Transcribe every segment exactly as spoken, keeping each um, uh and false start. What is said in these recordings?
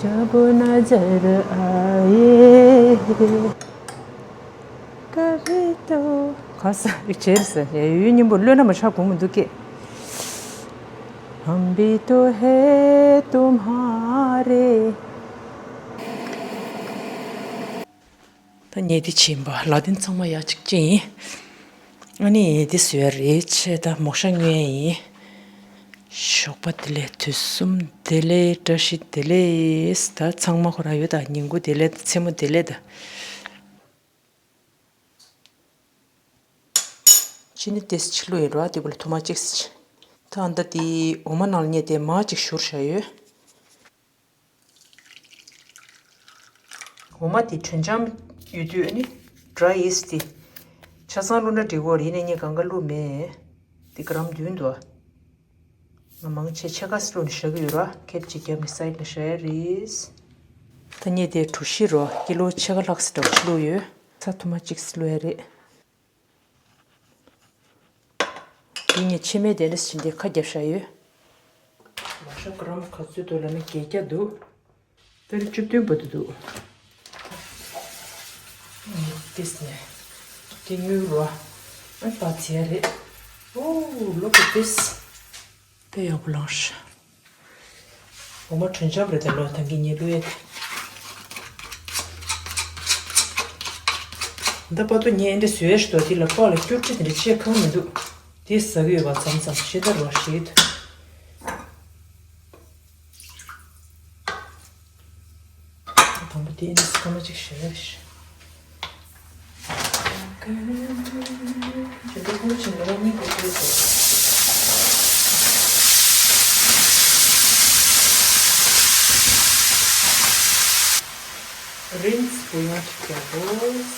ཁ་བོ་ན་ཛར་ཨ་ཡེ། ཀ་བི་ཏོ། ག་ས་རིག་བྱེད་ཟེར་ཡ་ཡུལ་སྙིང་པོ་བློས་ན་མ་ཆགས་གོང་མི་འདུག་སྐད། ཧམ་བི་ཏོ་ཧེ་ཏོ་མ་རེ། ད་ངས་འདི་བྱིན་པ་ལ་དོན་ཚང་མ་ཡག་གཅིག་ཅན་ཡིན། ཨ་ནི་འདི་བཟོས་རེད་ཆེ་ད་མོག་ཤ་ཉོས་ཡིན། ཞོགས་པ་བདེ་ལེགས། དུས་གསུམ་བདེ་ལེགས། བཀྲ་ཤིས་བདེ་ལེགས། ད་ཚང་མ་ཁོ་རང་ཡོད་ད། ཉིན་གུང་བདེ་ལེགས། མཚན་མོ་བདེ་ལེགས་ད། ཅི་ནི་ཏེས་ཆི་ལུ་ཡིན་རོ། དེ་བོ་ལ་ཐུ་མ་ཅིག་སི། ད་ཨ་ད་དེ་འོ་མ་ནང་ལ་ཉེ་དེ་མ་ཅིག་བཞུར་བྱ་ཡོད། འོ་མ་དེ་དྲོད་འཇམ་ཡོད་དུས་ཨ་ནི་ཌ་རའི་ཨེས་དེ་ཆ་ཚང་བླུགས་ན་འགྲིག་གོ་རེད། ཡིན་ནའི་ངས་གང་ག་བླུགས་མེད། དེ་ག་རམ་བདུན་འདུག་ང་མང་ཆེ་ཕྱེད་ཀ་སི་བླུགས་ནས་བཞག་གི་ཡོད་ར། ཁེབས་གཅིག་རྒྱབ་ནས་སའིཌ་ལ་བཞག་ཡ་རེད། ད་ངས་དེ་གྲོ་ཞིབ་རོ་ཀི་ལོ་ཕྱེད་ཀ་ལྷག་ཙམ་འདྲ་བོ་ཅིག་བླུགས་ཡོད། ཚྭ་ཐུ་མ་ཅིག་སི་བླུགས་ཡ་རེད། དེ་ངས་ཕྱེ་མའི་དེ་འདྲ་ཞིག་དེ་ཁ་རྒྱབ་བཞག་ཡོད། མ་ཤ་ག་རམ་ག་ཚོད་འདུག་ལབ་ན་བརྒྱད་བརྒྱ་འདུག་ད་རེས་བཅུ་བདུན་བར་དུ་འདུག་ཏིས་ནས་དེ་དངུལ་རོ། ཨ་པ་ཚེ་རེད། ཨོ་ལོ་ཀེ་ཏིས། དཔེ་ཡག་པོ་ལངས་ཤག་འོ་མ་དྲོད་འཇམ་རེད་དེ་ལོ། ད་གིན་ངས་བླུགས་ཡས་དེ། ད་པ་ཏོ་ངས་འདི་བཟོས་ཤི་ཏོ། དེ་ལ་པགས་ལ་སྐྱུར་ཁྲི་དེ་འདྲ་ཆེ་ཁག་མི་འདུག་དེ་ཟ་གི་ཡོད་པ་མཚམས་མཚམས་ཤེས་ད་རོ་ཞིག་དང་པོ་དེ་ནི་སྐར་མ་གཅིག་བཞག་ཡ་ཞིག་ཇི་འདྲ་ཁུར་ཕྱིན་ནོར་མི་དགོས་དུས་སོ། རིན་སྤུ་ཡང་གཅིག་རྒྱག་དགོས།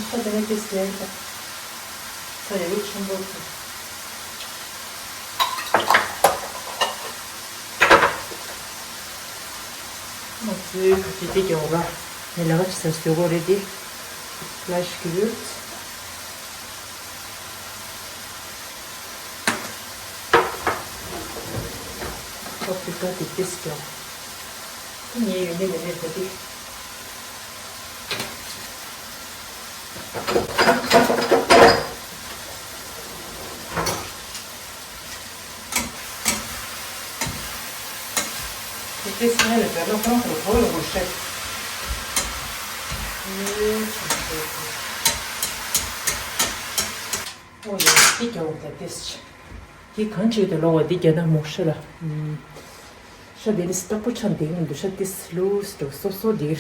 ས་དེ་ནས་ཀྱི་སེམས་ས་ཡ་རུ་ཆེན་པོ། ང་ཚོའི་ཁ་ཆེ་དེ་ཀྱང་ར་ནི་ལ་ཁ་ཆེ་ས་བཟོས་གོ་རེད་དེ། ལ་ཞིག་གི་ཡོད། ཁོ་ཕི་ཀ་དེ་ཏིས་ཀྱང་ཁོ་ངའི་ཡོན་ཏན་མེད་མེད་ད་དེ། དེ་སྔོན་ལ་འདྲ་ན་ཁོང་ཁོ་ཁོ་ཡོང་དགོས་ཤེས། ཨོ་ཡ་དེ་རྒྱ་འོ་ད་ཏིས་ཆེ། དེ་གང་བྱེད་དུ་ལོག་བ་དེ་རྒྱ་ན་མོ་ཤ་ལ། ཤ་དེ་ནི་སྟག་པོ་ཆ་འདེགས་མི་འདུག་ཤ་ཏིས་ལུས་འགྲོ་སོ་སོ་དེར།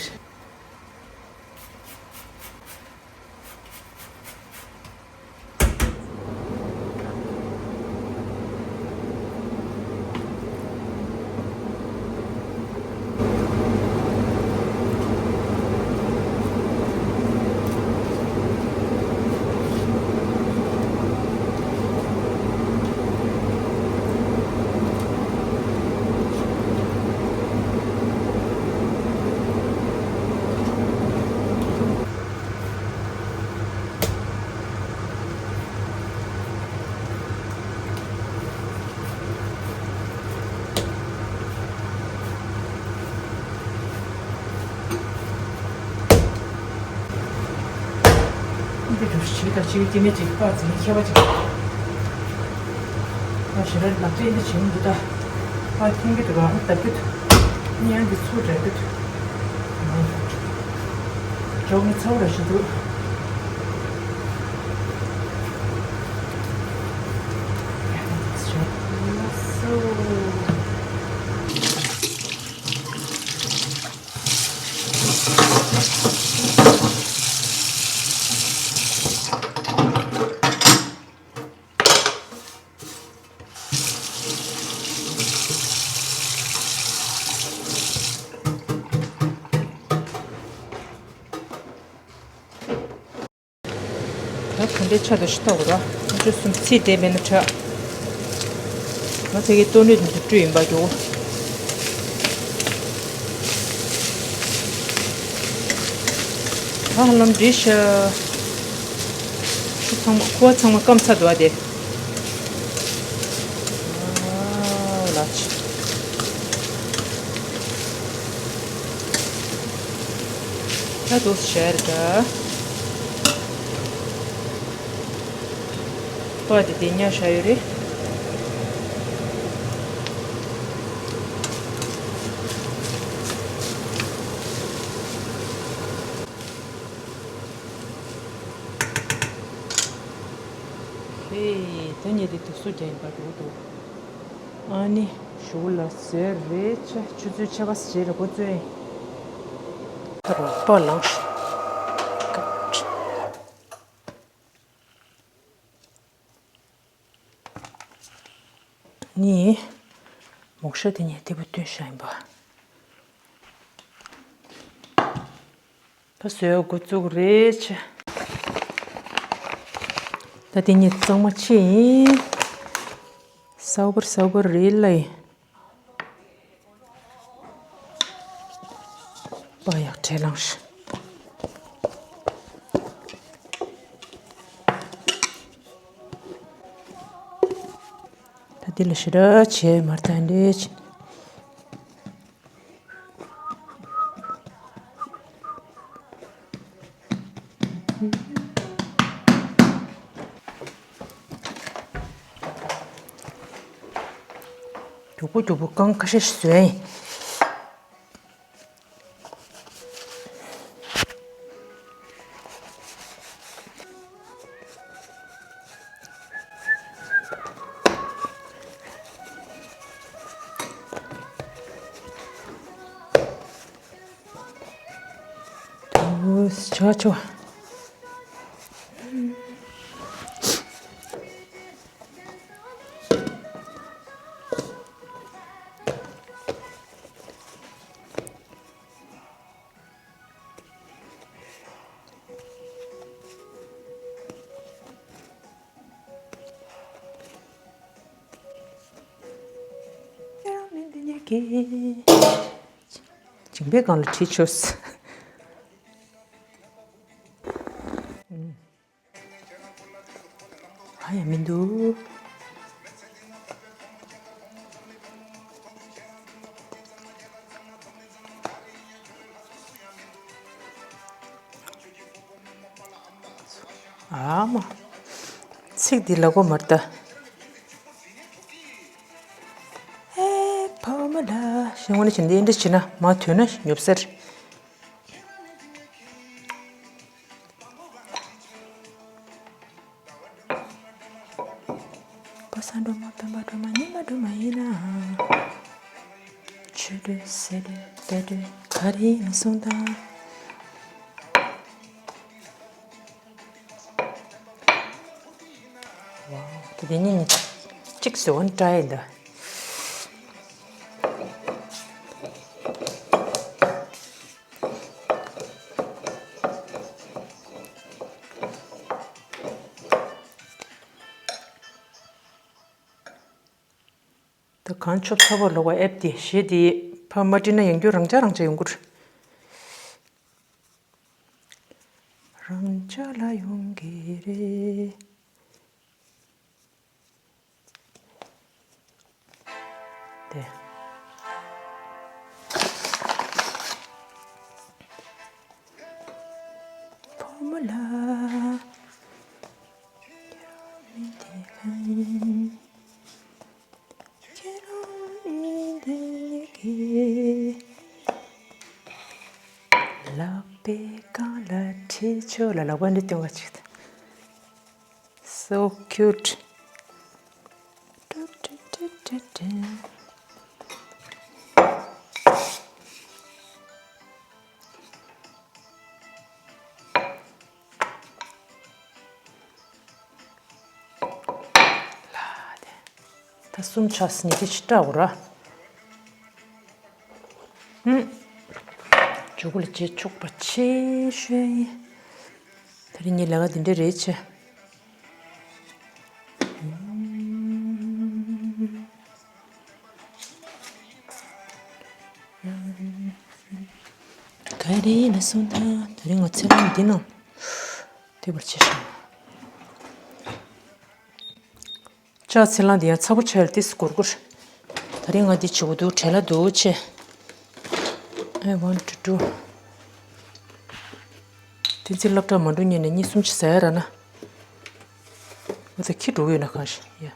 འདི་འདྲ་ཞིག་དང་ཅིག་སྐྱེ་མེད་ཅིག་པ་འཛིན་ཁྱད་པར་ཅིག་ཨ་ཞེ་ར་ལག་ཅིག་འདི་བྱིན་འདུག་ད། ཨ་ཐེང་གི་འདུག་ཨ་ལྟ་གི་འདུག་ཨ་ནི་ཡང་འདི་ཚུར་འདྲ་གི་འདུག་འཇོག་ནི་ཚ་བོ་ར་ཞིག་འདུག་ད་ག་འདྲའི་ཆ་དང་ཤི་ཐོག་ར། ཁ་ཆུ་སུམ་ཚིག་དེ་མེད་ན་ཁྲག་ང་ཚ་གི་ལྟོ་ནུས་དུ་བཀྲུས་ཡིན་པ་འགྱོ། ད་ཧ་ལམ་འདྲིས་ཤ། ཤུ་ཚང་མ་ཁུ་བ་ཚང་མ་སྐམ་ཚར་འདུག་ཨ་དེ། ད་དུ་ཤར་ག་པ་དེ་དེ་ཉག་ཤ་ཡོད་རེད། ཧེ། ད་ཉལ་དེ་དུག་སུ་རྒྱག་ཡིན་པ་འགྲོ་འདུག་ཨ་ནི་ཞུ་ལ་ཟེར་རེད་ཆ་ཆུ་ཚོད་ཆ་བ་ཟེར་རེད་གོ་ཚོད། ད་རོགས་པ་ལངས་ཤོག་ནི། མོག་ཤ་དེ་ཉལ་དེ་བུ་སྟོན་ཤ་ཡིན་པ། ད་བཟོས་འགོ་བཙུགས་རེད་ཆེ། ད་དེ་ཉིད་གཙང་མ་ཕྱེ་ཡིན། སའུ་བར་སའུ་བར་རེད་ལ་ཡིན། པ་ཡག་བྲེལ་ལངས་ཤིག་ད་འདི་ལ་ཞེ་དྲག་བྱས་མར་ད་འདྲས་བྱས། མགྱོགས་པོ་མགྱོགས་པོ་རྐང་ཁ་ཤས་ཤིག་བཟོས་ཡིན། ཆོ་ཆོ། ཇིང་པའི་སྒང་ལ་བྲིས་ཆོག་ཨ་ཡ་མི་འདུག་ཨ་མ། ཚིག་འདི་ལ་གོ་མར་ལྟ། ཨེ་ཕ་མ་ལ་ཞེས་དངོས་གནས་བྱས་ན་འདི་འདྲ་བྱས་ན་མ་ཐོན་ན་ཉོབ་སར། པ་སངས་སྒྲོལ་མ་སྤེན་པ་སྒྲོལ་མ་ཉི་མ་སྒྲོལ་མ་ཡིན་ན། ཆོས་སྒྲོལ་སྲས་སྒྲོལ་དཔལ་སྒྲོལ་ག་རེ་ཡིན་ན་གསུངས་དང་། ཝའོ། དེ་ནི་གཅིག་བཟོས་འོང་ཏྲ་ཡི་འདི། ད་གང་ཆོབ་ཚ་བོ་ལོག་པ་ཨེབ་དེ་གཞས་དེ་ཕ་མ་བྲིས་ན་ཡང་རྒྱུ་རང་ཅག་རང་ཅག་ཡོང་གི་རེད། རང་ཅག་ལ་ཡོང་གི་རེད། དེ། ཕོ་མོ་ལ། ཁྱེད་རང་མི་དེ་ལ་ཡིན། ཁྱེད་རང་མི་དེ་ཉིད་ཀྱི། ལག་པའི་སྒང་ལ་ཁྲིད་ཆོག་ལ་ལག་པ་འདི་སྟོན་ག་ཅིག་དང་། So cute. ད་གསུམ་ཆགས་སི་ནི་དེ་ཕྱི་དྲག་འོ་ར། ཨུམ། མཇུག་ལ་རྗེས་ཆོག་པ་ཆེ་ཤོས་ཡིན། ད་རིང་ངའི་ལས་ཀ་འདི་འདྲ་རེད་ཆེ། ག་རེ་ལ་སོང་ད། ད་རིང་ང་ཚེ་རིང་འདི་ནང་དེ་བར་ཆེ་ཤོས། ལྕགས་ཚི་ལང་འདི་ཡང་ཚ་པོ་ཆེ་ལ་ཏིས་གུར་གུར། ད་ དེ་ང་འདི་བྱེད་དགོས་འདུག་བྲེལ་ལ་འདུག་ཆེ། I want to do. དེ་ཚེ་སློབ་གྲྭ་མ་འགྲོ་ཉིན་ནས་གཉིས་གསུམ་ཅིག་ཟ་ཡ་ར་ན། ང་ཚོ་ཁྱི་འགྲོ་གི་ཡོད་ན་གང་ཤེས་ཡ།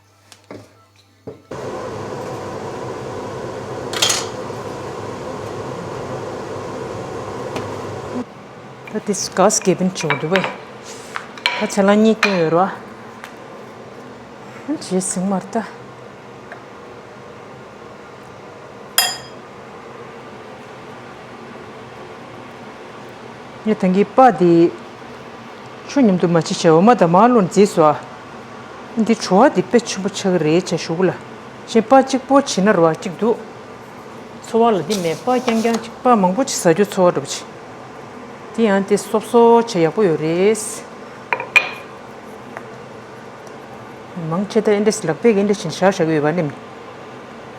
ད་དེ་ག་སི་ཀེ་བིན་བྱུང་འདུག་པས། ད་ཚེ་ལ་གཉིས་སྐྱོན་ཡོད་ར། ཇེ་སིང་མར་ད། ངས་ད་གིན་པ་དེ་ཆུ་མཉམ་དུ་མ་བྱེད་བྱས་འོ་མ་དང་མར་བླུགས་མཛེས་སོ། འདི་བྲོ་བ་འདི་དཔེ་ཆེན་པོ་ཆགས་ཀྱི་རེད་བྱས་ཞུ་གི་ལ། གཞན་པ་གཅིག་པོ་བྱེད་ན་རོ་བ་གཅིག་འདུག་འཚོ་བ་ལ་འདི་མེད་པ་རྐྱང་རྐྱང་གཅིག་པ་མང་པོ་ཅིག་ཟ་རྒྱུ་འཚོ་བ་འགྲོ་བ་ཅིག་དེ་ཡང་དེ་སོབ་སོབ་བྱས་ཡག་པོ་ཡོད་རེད། མང་ཆེ་ད་ཨེ་འདྲས་ལག་པས་ཀྱི་ཨེ་འདྲས་བྱིན་ཤག་ཤག་གི་ཡོད་པ་ནི།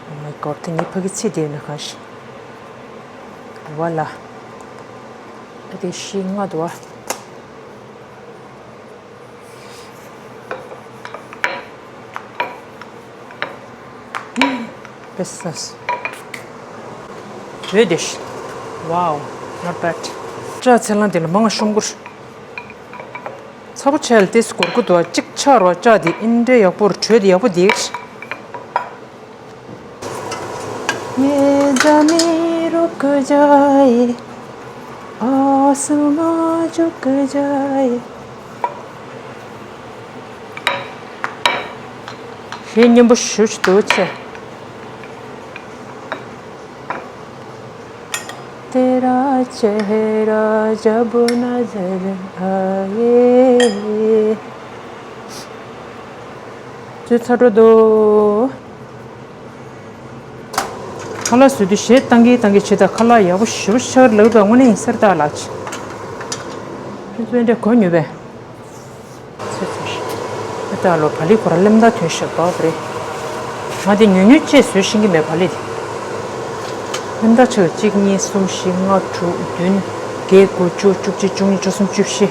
Oh my god དེ་ངའི་ཕ་གི་ཚེ་དེ་ན་གང་ཤི། བ་ལ། ད་དེ་ཤི་ང་དུ་བ། This is བོད་དེ་ཤི། Wow, not bad. ཅག་ཚེ་ལང་དེ་ལ་མང་ང་ཤོང་གུར། ཚ་པོ་ཆེ་ལ་ཏེས་གོར་གུ་དུ་གཅིག་ཆག་རོ་ལྕགས་དེ་ཨིན་འདྲེ་ཡག་པོར་བྲོས་དེ་ཡག་པོ་དེ། ये ज़मीं रुक जाए, आसमां झुक जाए। ཞེས་སྙན་པོ་ཞུ་ཞུ་འདུག་ཆེ། तेरा चेहरा जब नजर आए। ཚོད་ཚ་འགྲོ་འདུག་ཁ་ལག་བཟོས་དུས་གཞས་བཏང་གིན་བཏང་གིན་བྱེད་ད་ཁ་ལག་ཡག་པོ་ཞེ་པོ་ཆགས་ལབ་དང་དངོས་གནས་ཡིན་གསེར་རྟ་ལགས། ཁྱོད་ཚོ་འདྲ་གོ་མྱོང་པས། ཚོད་ཚོད། ཨ་ད་ལོ་བ་ལི་ཁོ་ར་ལེམ་ད་ཐོན་ཤག་པ་རེད། ང་དེ་ཉུང་ཉུང་ཅེས་བཟོས་ཤེས་ཀྱི་མེད་བ་ལི་དེ། ལེམ་ད་ཆག་གཅིག་གཉིས་གསུམ་བཞི་ལྔ་དྲུག་བདུན་བརྒྱད་དགུ་བཅུ་བཅུ་གཅིག་བཅུ་གཉིས་བཅུ་གསུམ་བཅུ་བཞི།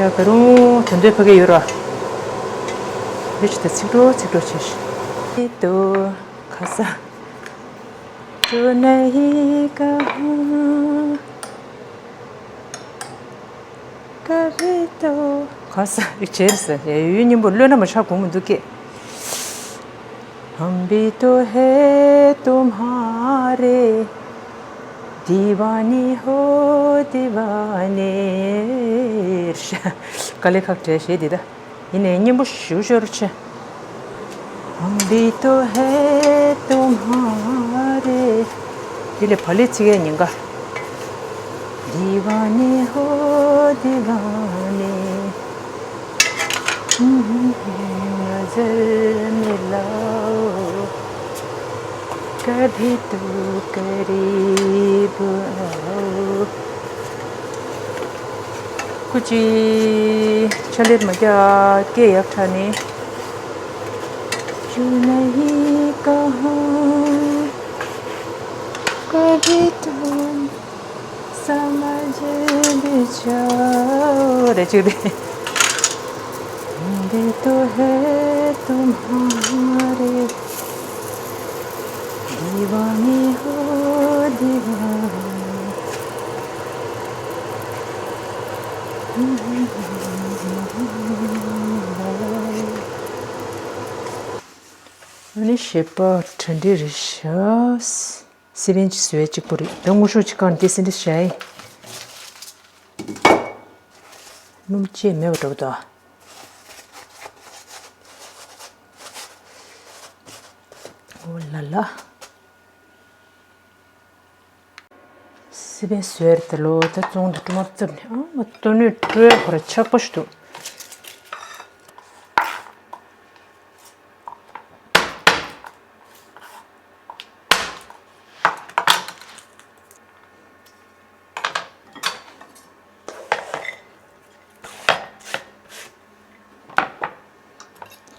ཡ་ད་རུང་དོན་དོན་ཕ་གི་ཡོད་ར། རེ་ཆི་ད་ཚིག་གྲོགས་ཚིག་གྲོགས་བྱས་ཤིག་ཏོ་ཁ་ས། जो नहीं कहा कभी तो ཁ་ས་ཡིག་ཆེར་ཟེར་ཡ་ཡུལ་སྙིང་པོ་བློས་ན་མ་ཆགས་གོང་མི་འདུག་སྐད། हम भी तो है तुम्हारे दीवाने हो दीवाने। དཀའ་ལས་ཁག་བྲལ་ཞེས་འདི་ད། ཡིན་ནའི་སྙན་པོ་ཞུ་ཞོར་ཆེ། हम भी तो है तुम्हारे འདི་ལས་བ་ལི་ཚིག་ཡས་ཉིན་ག दीवाने हो दीवाने नजर मिलाओ कभी तो करीब आओ ཀུ་ཅི། ཆ་ལེར་མ་རྒྱག་སྐད་ཡག་ཁྲ་ནི། जो नहीं कहा कभी तो समझ भी जाओ རེ་ཅིག་རེ། हम भी तो है तुम्हारे दीवाने हो दीवाने ཨ་ནི་གཞས་པ་གྲ་འགྲིག་རེད་ཤག་སི་པན་གྱི་བཟོས་གཅིག་པོ་རེད། ད་དངུལ་ཤོག་གཅིག་བཀང་དེ་སི་འདྲ་བྱས། སྣུམ་ཅེས་མེད་པ་འགྲོ་གི་འདུག་ཨོ་ལ་ལ། སི་པན་བཟོས་རེད་ད་ལོ། ད་བཙོང་དུ་སྤྲོ་མ་བརྩབས་ནས་ཨ་མ་ལྟོ་སྣོད་སྤྲོ་ཡ་ཁོ་ར་ཆགས་པ་ཞིག་འདུག་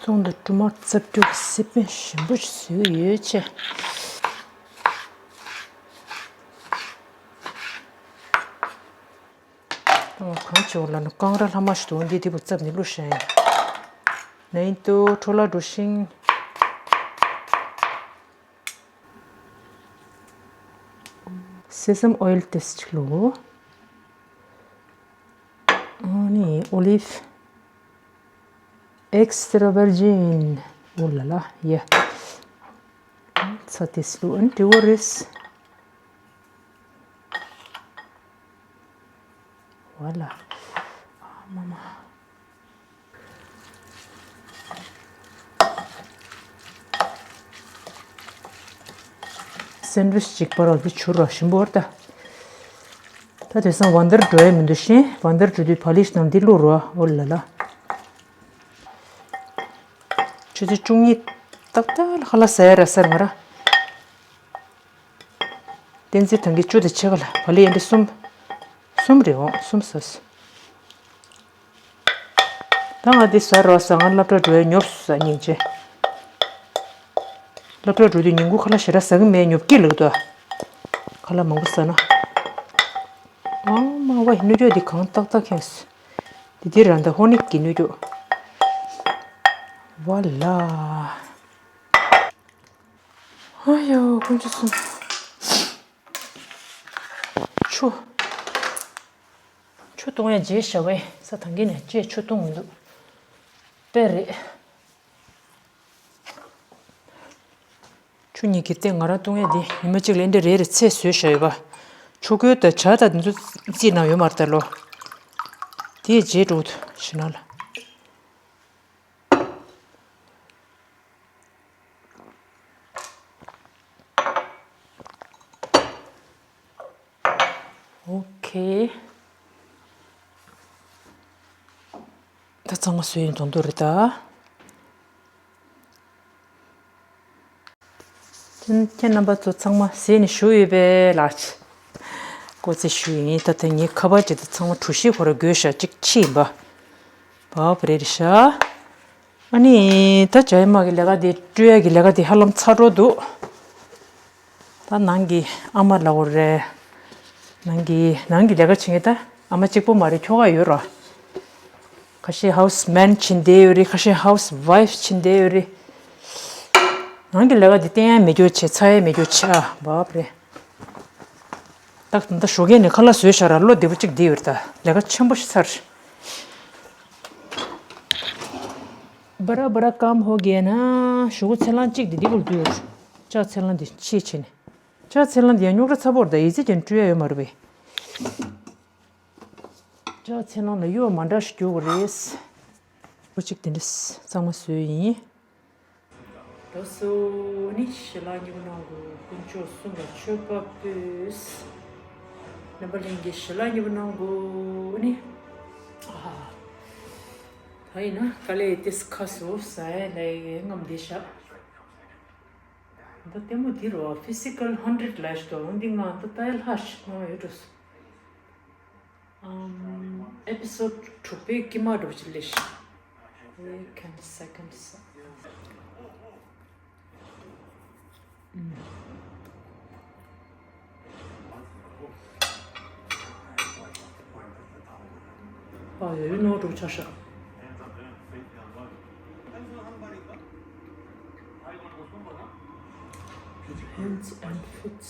བཙོང་དང་སྦྲུམ་མ་རྩབ་སྤྲུག་སི་པན་ཞིམ་པོ་ཞིག་བཟོས་ཡོད་ཆེ། ཨོ་གང་བྱེད་འོ་ལ་ནི་ཀང་ར་ལྷ་མ་ཞིག་འདུག་འདི་དེ་བུ་རྩབ་ནི་བླུགས་ཤ་ཡིན། ནའི་ཏུ་ཁྲོ་ལ་འགྲོ་ཤིང་། སེ་སམ་ཨོ་ཡིལ་ཏོག་ཙམ་བླུགས། ཨ་ནི་ཨོ་ལིབ་ཨེག་སི་ཊ་ར་ཝར་ཇིན། འོ་ལ་ལ་ཡ། ཚྭ་ཏོག་ཙམ་བླུགས། ཨ་ནི་དྲི་བོ་རེས། ཝ་ལ། ཨ་མ་མ། སེན་ཝིཆ་གཅིག་པར་བ་འདི་བྱུར་ར་ཞིམ་པོ་ར་ད། ད་དེང་སང་བན་དར་འགྲོ་ཡ་མི་འདུག་ཤིང་བན་དར་འགྲོ་དུས་བ་ལིཤ་ནང་འདི་བླུགས་རོགས། འོ་ལ་ལ། ཆུ་ཚོད་བཅུ་གཉིས་ཏག་ཏག་ལ་ཁ་ལག་ཟ་ཡ་ར་ཟེར་ང་ར། བསྟན་འཛིན་ཐང་གི་བཅུ་དང་ཕྱེད་ཀ་ལ་བ་ལི་ཨེ་འདྲ་གསུམ། གསུམ་རེད་འོང་། གསུམ་ཟ་སོང་། ད་ང་འདི་ཟ་རོགས་ཟ། ང་སློབ་གྲྭ་འགྲོ་ཡ་ཉོབ་སོང་ཟ་སྙིང་རྗེ། སློབ་གྲྭ་འགྲོ་དུས་ཉིན་གུང་ཁ་ལག་ཞེ་དྲག་ཟ་གི་མེད། ཉོབ་ཀྱི་ལུག་ཏོ། ཁ་ལག་མང་པོ་ཟ་ན། ཨ་མ་ཝའི་སྣོད་སྐྱོགས་འདི་གང་ཏག་ཏག་ཁེངས་སོང་། འདི་འདི་ར་འདི་ཧོ་ནིག་གི་སྣོད་སྐྱོགས། ཝ་ལ། ཨ་ཡོ་དཀོན་མཆོག་གསུམ། ཆུ། ཆུ་བཏུང་ཡ་བརྗེད་བཞག་པས། ས་ཐང་གི་ནས་ཅེས་ཆུ་བཏུང་མི་འདུག་དཔེ་རེད། ཆུ་གཉིས་ཀྱི་སྟེང་ང་རང་བཏུང་ཡ་དེ་ཉི་མ་གཅིག་ལ་འདི་རེ་རེ་ཚད་བཟོས་བཞག་ཡོད་པ། ཆུ་ཁོལ་དང་ཇ་དང་འདི་ཚོ་རྩིས་ནང་ཡོད་མ་རེད་ད་ལོ། དེ་རྗེས་འགྲོ་ཞེ་ན་ལ། ཨོ་ཁེ། ད་ཚང་མ་བཟོས་ཡིན་དོན་དུ་རེད་ད། ཁྱེད་རྣམ་པ་ཚོ་ཚང་མ་ཟས་ནས་བཞུགས་ཡོད་པས་ལགས། སྐུ་ཚེ་ཞུ་ཡིན། ད་ལྟ་ངའི་ཁ་པར་ཅིག་ད་ཚང་མ་གྲུ་བཞི་ཁོ་ར་དགོས་ཤག་ཅིག་ཕྱིས་ཡིན་པ། བབ་རེད་ཤག་ཨ་ནི་ད་ཇའི་མ་གི་ལས་ཀ་དེ་སྤྲོད་ཡ་གི་ལས་ཀ་དེ་ཧ་ལམ་ཚར་འགྲོ་འདུག་ད་ནང་གི་ཨ་མ་ལ་འོ་རེད། ནང་གི་ནང་གི་ལས་ཀ་བྱེད་མཁན་ད་ཨ་མ་གཅིག་པོ་མ་རེད། ཁྱོ་ག་ཡོད་ར། ཁ་ཤས་ཧའུ་སི་མན་བྱེད་བསྡད་ཡོད་རེད། ཁ་ཤས་ཧའུ་སི་ཝའིཕ་བྱེད་བསྡད་ཡོད་རེད། ནང་གི་ལས་ཀ་འདི་བསྟན་ཡ་མེད་རྒྱུ་བྱེད། ཚར་ཡ་མེད་རྒྱུ་བྱེད། ཨ་བབ་རེད། ཏག་ཏག་ཞོགས་ཀས་ནས་ཁ་ལག་བཟོས་བཞག་ར་བློ་བདེ་པོ་གཅིག་བསྡད་ཡོད་རེད། ད་ལས་ཀ་ཆེན་པོ་ཞིག་ཚར། བ་ར་བ་ར་ཀམ་ཧོ་གེ་ན། ཞོགས་པ་ཚལ་སླང་གཅིག་དེ་འདི་གུར་དུ་ཡོད། ལྕགས་ཚལ་སླང་དེ་ཕྱིས་བྱས་ནས། ལྕགས་ཚལ་སླང་དེ་ཡང་རྙོག་དྲ་ཚ་པོ་རེད། ད་ཡི་ཙི་ཅན་བཀྲུ་ཡ་ཡོད་མ་རེད་པས། ལྕགས་ཚལ་སླང་ལ་གཡུ་བ་མ་འདྲ་ཞིག་རྒྱུག་དགོས་རེད། ཁོ་གཅིག་དེ་འདྲ་གཙང་མ་བཟོས་ཡིན། ད་སོ་ནི་ཞལ་ལག་གཉིས་པོ་གནང་དགོས། དཀོན་མཆོག་གསུམ་ལ་མཆོད་པ་ཕུལ། རྣམ་པ་ལྷན་རྒྱས་ཞལ་ལག་གཉིས་པོ་གནང་དགོས་ནི། ཨ་ཧ། ད་ཡིན་ན་དཀའ་ལས་ཏིས་ཁ་སོ་ཟ་ཡ་ལས་ངམ་བདེ་ཤག་ད་ལྟད་མོ་འདི་རུ་ཕི་སི་ཀལ་ཧན་ཌེ་རེཌ་ལབ་ཞིག་འདུག་འོན་ཏེ་ང་ད་ལྟ་ཡ་ལྷག་ཞིག་མ་ཡོད་འགྲོ་སོང་། ཨམ། ཨེ་པི་སོ་ཌི་དྲུག་པའི་དཀྱིལ་མ་འགྲོ་ཅིག་སླེབས་ཤག Wait ten seconds. ཨམ། པ་ཡོད་ནོ་འགྲོ་ཆ་ཤག Hands and feet.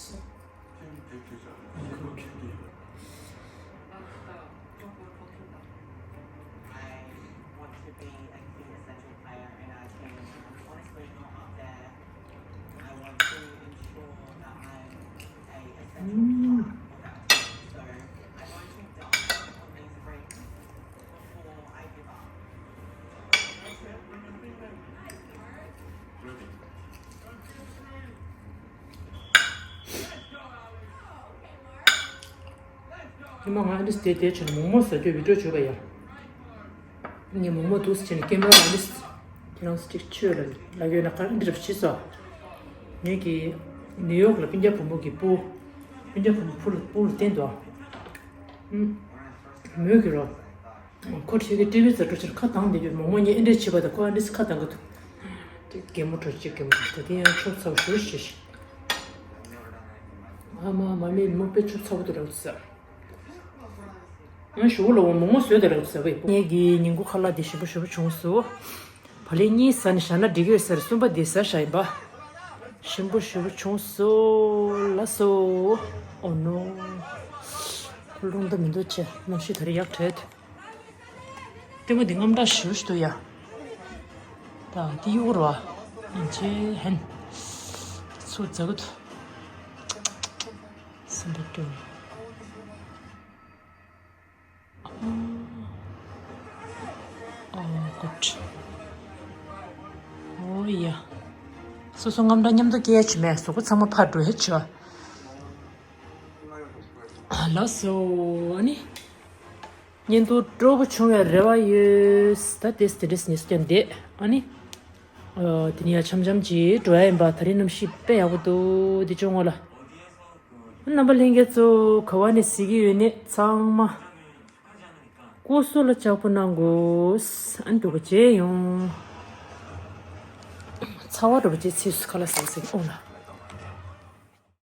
ཉི་མ་ང་ཨ་ནི་དེ་དེ་བྱས་ནས་མོག་མོག་ཟ་རྒྱུ་བི་ཌིའོ་བྱོས་པ་ཡ། ངས་མོག་མོག་འདུག་སེ་བྱས་ནས་ཀེམ་ར་ཨ་ནི་ཁྱེད་རང་ཚོ་གཅིག་མཆོད་ལ་ལ་ཡོད་ན་ག་འདྲ་བྱེད་སོ། ངེད་ཀྱི་ནིའུ་ཡོག་ལ་སྤུན་ཀྱག་བུ་མོ་གི་སྤུ། སྤུན་ཀྱག་བུ་མོ་སྤུ་ལ་སྤུ་ལ་བསྟན་འདུག་ཨ། མོས་གི་རོ། ཁོ་ཁྱེད་ཀྱི་ཊི་ཝི་ཟེར་འགྲོ་ཕྱིར་ཁ་བཏང་བསྡད་རྒྱུ། མོག་མོག་ངས་ཨེ་འདྲས་བྱས་པ་དང་ཁོ་ཨ་འདྲས་ཁ་བཏང་གི་འདུག་ཅིག་གད་མོ་བྲོ་ཅིག་གད་མོ་བྲོ། ད་དེ་ཡང་ཆོབ་ཚ་བོ་ཞུ་ཞེས། ཨ་མ་མ་མེད་མོག་དཔེ་ཆོབ་ཚ་བོ་དེ་རག་ཚ། ང་ཞུ་གུ་ལ་འོ་མོག་མོག་བཟོས་དེ་རག་ཚ་བས། ངེད་ཀྱི་ཉིན་གུང་ཁ་ལག་དེ་ཞིམ་པོ་ཞིམ་པོ་བྱུང་སོང་། བ་ལི་གཉིས་ཟ་ནས་བཞག་ན་འགྲིག་གི་ཡོད་ས་རེད། གསུམ་པ་དེ་ཟ་བཞག་ཡིན་པ། ཞིམ་པོ་ཞེ་པོ་བྱུང་སོང་། ལགས་སོ། ཨོ་ནོ། ཁོ་རླུང་རྟ་མི་འདུག་ཅེ། གནམ་གཤིས་ད་རེས་ཡག་དྲགས། ལྟད་མོ་འདི་དངངས་སྐྲག་ཞེ་པོ་ཞིག་འདུག་ཡ། ད་འདི་གཡུག་རོགས། ཨ་ཅེ་ཧན། ཚུར་འཛག་གི་འདུག་སེམས་པ་སྐྱོ། ཨོ་གུཌ། ཨོ་ཡ། སོ་སོ་དངངས་སྐྲག་མཉམ་དུ་སྐྱེ་ཡ་བྱེད་མེད། གཟུགས་པོ་ཚང་མ་ཕར་འགྲོ་ཡ་བྱེད། ལགས་སོ། ཨ་ནི། བརྙན་ཐུང་སྤྲོ་པོ་བྱུང་བའི་རེ་བ་ཡོད། ད་ཏེས་དེ་འདྲས་ཉེས་སུ་བསྟན་ཏེ། ཨ་ནི། ཨ། དེ་ནས་ཡ་འཆམ་འཆམ་གྱིས་འགྲོ་ཡ་ཡིན་པ། ད་རེས་གནམ་གཤིས་དཔེ་ཡག་པོ་འདུག་འདི་ཅུང་ངོ་ལ། རྣམ་པ་ལྷན་རྒྱས་ཚོ་ག་བ་ནས་གཟིགས་ཀྱི་ཡོད་ནས་ཚང་མ་སྐུ་གཟུགས་ལ་ལྕགས་པོ་གནང་དགོས། ཨ་ནི་འགྲོ་གི་བྱས་ཡོང་། ཚ་བ་འགྲོ་བ་བྱས་ཚིས་སུ་ཁ་ལག་ཟ་ཟིན་ཨོ་ལ།